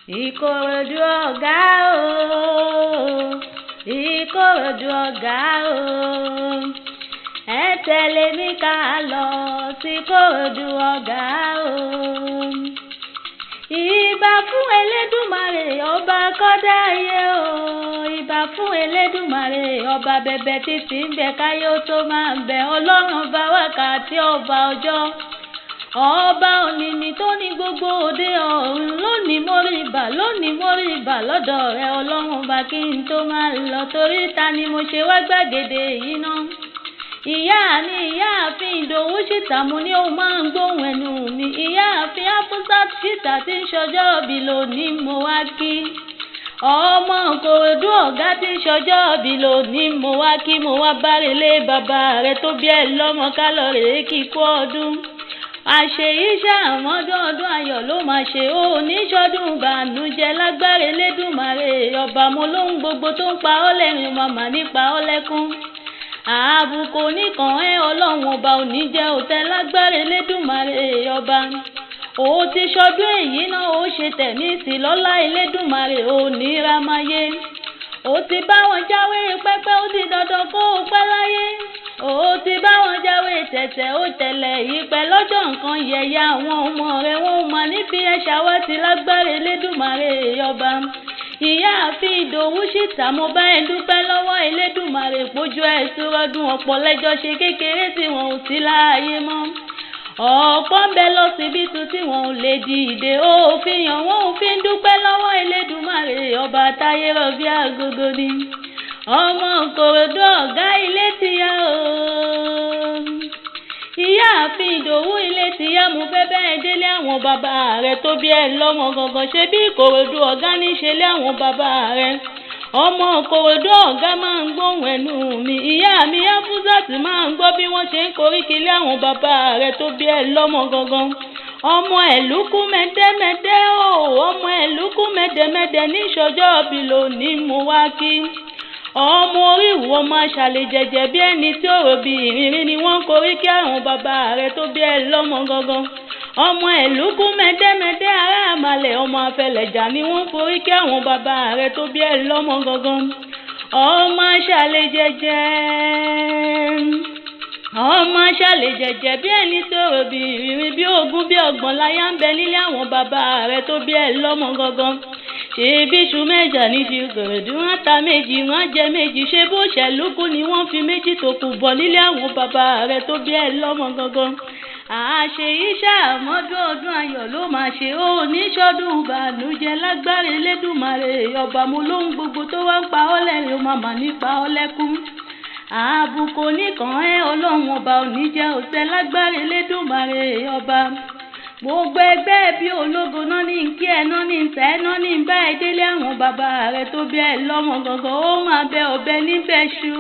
Ìkòròdú ọ̀gá o, Ìkòròdú ọ̀gá o, ẹ tẹ̀lé mi ká lọ sí Ìkòròdú ọ̀gá o. Ìbà fún Elédùmarè ọba kọ́dá ayé o, ìbà fún Elédùmarè ọba bẹ̀bẹ̀ títí ń bẹ káyé ó tó máa ń bẹ, Ọlọ́run ọba wákàtí ọba ọjọ́. Ọba ònìní tó ní gbogbo òde ọ̀run, lónìí mórí ibà, lónìí mórí ibà lọ́dọ̀ rẹ Ọlọ́run ọba kí n tó máa lọ, torí ta ni mo ṣe wá gbàgede yìí ná. Ìyá mi ìyáàfin Ìdòwú Ṣìtà, mo ní òun máa ń gbóhùn ẹnu mi. Ìyáàfin Áfúsát Ṣìtà tí ń ṣọjọ́ ìbí lónìí mo wá kí. Ọmọ Ìkòròdú ọ̀gá tí ń ṣọjọ́ ìbí lónìí mo wá kí, mo wá bárelé bàbá rẹ tó bí ẹ lọ́mọ ká lọ rèé kíkú ọdún. Àṣeyí ṣàmọ́dún ọdún ayọ̀ ló máa ṣe, ó níṣọdún bànújẹ́ lágbára Elédùmarè ọba mo lóhun gbogbo tó ń pa ọ́ lẹ́rìn màmá nípa ọ́ lẹ́kún. Àbùkù oníkan ẹ Ọlọ́run ọba òní jẹ́ òtẹ́ lágbára Elédùmarè ọba. Ó ti ṣọdún èyí náà, ó ṣe tẹ̀mí sí lọ́lá Elédùmarè ò ní ramáyé. Ó ti bá wọn jáwé pẹ́pẹ́, ó ti dandan kó o pẹ́ láyé. Ó ti bá wọn jáwé tẹ̀tẹ̀, ó tẹ̀lẹ̀ ìpẹ́ lọ́jọ́ nǹkan yẹ̀yẹ́ àwọn ọmọ rẹ̀ wọ́n máa níbi ẹ̀ṣà wá ti lágbára Elédùmarè ọba. Ìyáàfin Ìdòwú Ṣìtà, mo bá ẹ dúpẹ́ lọ́wọ́ Elédùmarè pójú ẹ sọ́dún ọ̀pọ̀ lẹ́jọ́ ṣe kékeré tí wọn ò sí láàyè mọ́. Ọ̀pọ̀ ń bẹ lọ́sibítù tí wọn ò lè dìde, ó fi hàn wọ́n ò fi ń dúpẹ́ lọ́wọ́ Elédùmarè ọba táyé rọ̀bí àgógó ni. Ọmọ Ìkòròdú ọ̀gá ilé ti yá o. Ìyáàfin Ìdòwú ilé ti yá, mo fẹ́ bẹ́ẹ̀ délé àwọn bàbá rẹ tó bí ẹ lọ́mọ gangan, ṣe bí Ìkòròdú ọ̀gá ní ṣe lé àwọn bàbá rẹ. Ọmọ Ìkòròdú ọ̀gá máa ń gbóhùn ẹnu mi. Ìyá mi Áfúsàtì máa ń gbọ́ bí wọ́n ṣe ń koríki lé àwọn bàbá rẹ tó bí ẹ lọ́mọ gangan. Ọmọ ẹ̀lúkú mẹ́dẹ́mẹ́dẹ́ o, ọmọ ẹ̀lúkú mẹ́dẹ́mẹ́dẹ́ ní ìṣọjọ́ ìbí lónìí mo wá kí. Ọmọ orí ìwọ máa ṣàlè jẹjẹ bí ẹni tí ò rò bí ìrírí ni wọ́n ń korí kí àwọn bàbá rẹ tó bí ẹ lọ́mọ gangan. Ọmọ ẹ̀lúkú mẹ́dẹ́mẹ́dẹ́ ará àmàlẹ̀ ọmọ afẹlẹ̀jà ni wọ́n ń forí kí àwọn bàbá rẹ tó bí ẹ lọ́mọ gangan. Ọmọ ṣàlè jẹjẹ, ọmọ ṣàlè jẹjẹ bí ẹni tí ò rò bí ìrírí bí ogún bí ọgbọ̀n láyà ń bẹ nílé àwọn bàbá rẹ tó bí ẹ lọ́mọ gangan. Ṣebí iṣu mẹ́jà ní ṣe Ìkòròdú, wọ́n ta méjì wọ́n jẹ méjì, ṣé bó ṣẹ̀lúkú ni wọ́n fi méjì tó kù bọ̀ nílé àwọn bàbá rẹ tó bí ẹ lọ́mọ gangan. Àṣeyí ṣàmọ́dún ọdún ayọ̀ ló máa ṣe, ó níṣọdún bànújẹ́ lágbára Elédùmarè ọba mo lóhun gbogbo tó wá ń pa ọ́ lẹ́rìn ó máa mà nípa ọ́ lẹ́kún. Àbùkù oníkan ẹ Ọlọ́run ọba òní jẹ́ òtẹ́ lágbára Elédùmarè ọba. Gbogbo ẹgbẹ́ bí ológo náà ní kí ẹ náà ní tẹ́ náà ní bá ẹ délé àwọn bàbá rẹ tó bí ẹ lọ́mọ gangan, ó máa bẹ ọbẹ̀ níbẹ̀ ṣu.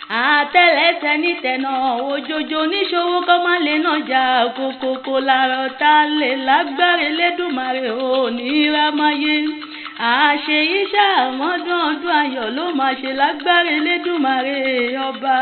Àtẹlẹsẹ̀ nítẹ̀nà òjòjò oníṣòwò kọ́ má lè náà jà kókókó làárọ̀ tá lè lágbára Elédùmarè ò ní rámáyé. Àṣeyí ṣàmọ́dún ọdún ayọ̀ ló máa ṣe lágbára Elédùmarè ọba.